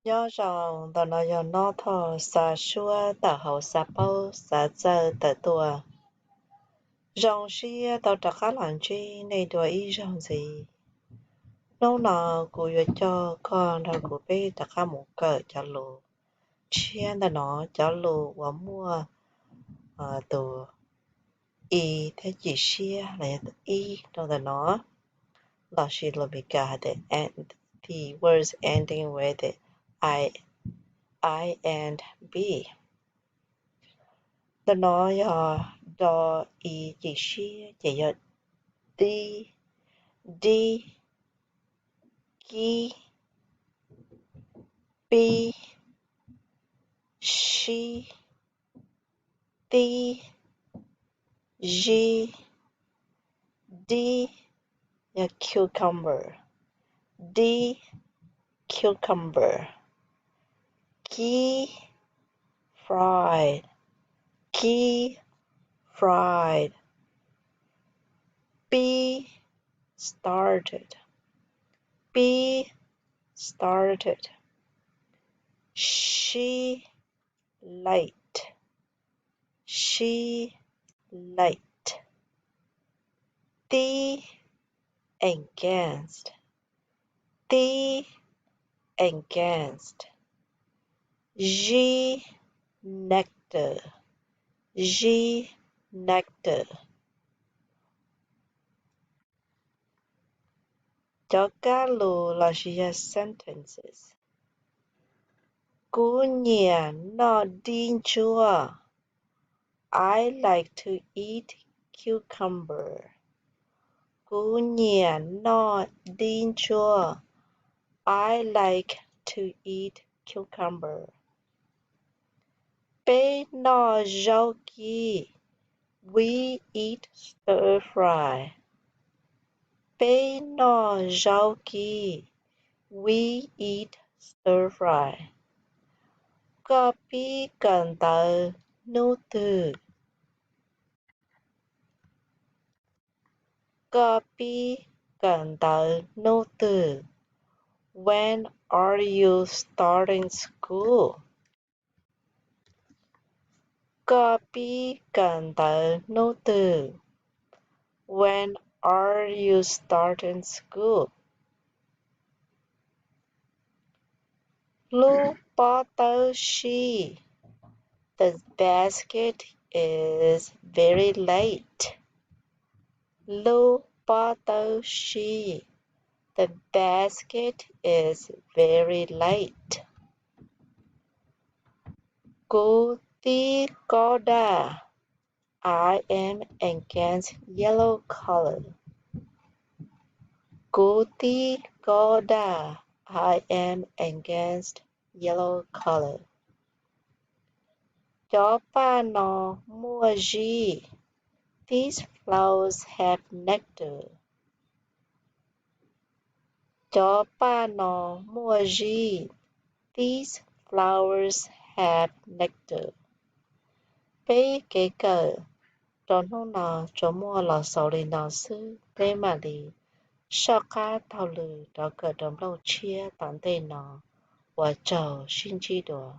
Nyob zoo, ntawm no yog Nob Thoj xa suab tawm hauv xav paub xav txawj tawm tuaj. Zoo siab tau rov qab los ntsib nej dua ib zaug ntxiv. Hnub no kuv yuav coj koj nrog kuv peb rov qab mus kawm cov lus tshiab ntawm no, cov lus uas muaj tus i thiab cim siab los yog tus ib rau ntawm no, los sis lus Meskas hais tias the words ending with I, I and B. Ntawm no yog do i cim siab ces yog dib, dib, kib, pib, sib, tib, zib, dib, yog cucumber, dib, cucumber, kib, fried, kib, fried, pib, started, pib, started, sib, late, sib, late, tib, against, tib, against, zib, nectar, zib, nectar. Cov kab lus los sis yog sentences. Kuv nyiam noj dib ntsuab. I like to eat cucumber. Kuv nyiam noj dib ntsuab. I like to eat cucumber. Peb noj zaub kib. We eat stir fry. Peb noj zaub kib. We eat stir fry. Koj pib kawm ntawv hnub twg? Koj pib kawm ntawv hnub twg? When are you starting school? Koj pib kawm ntawv hnub twg? When are you starting school? Lub pob tawb sib. The basket is very light. Lub pob tawb sib. The basket is very light. Kuv tib kob daj. I am against yellow color. Kuv tib kob daj. I am against yellow color. Cov paj no muaj zib. These flowers have nectar. Cov paj no muaj zib. These flowers have nectar. Peb kev kawm rau hnub no tsuas muaj los xaus li no xwb, peb mam li soj qab taug lw rov kawm rau nplooj tshiab tom ntej no. Ua tsaug, sib ntsib dua.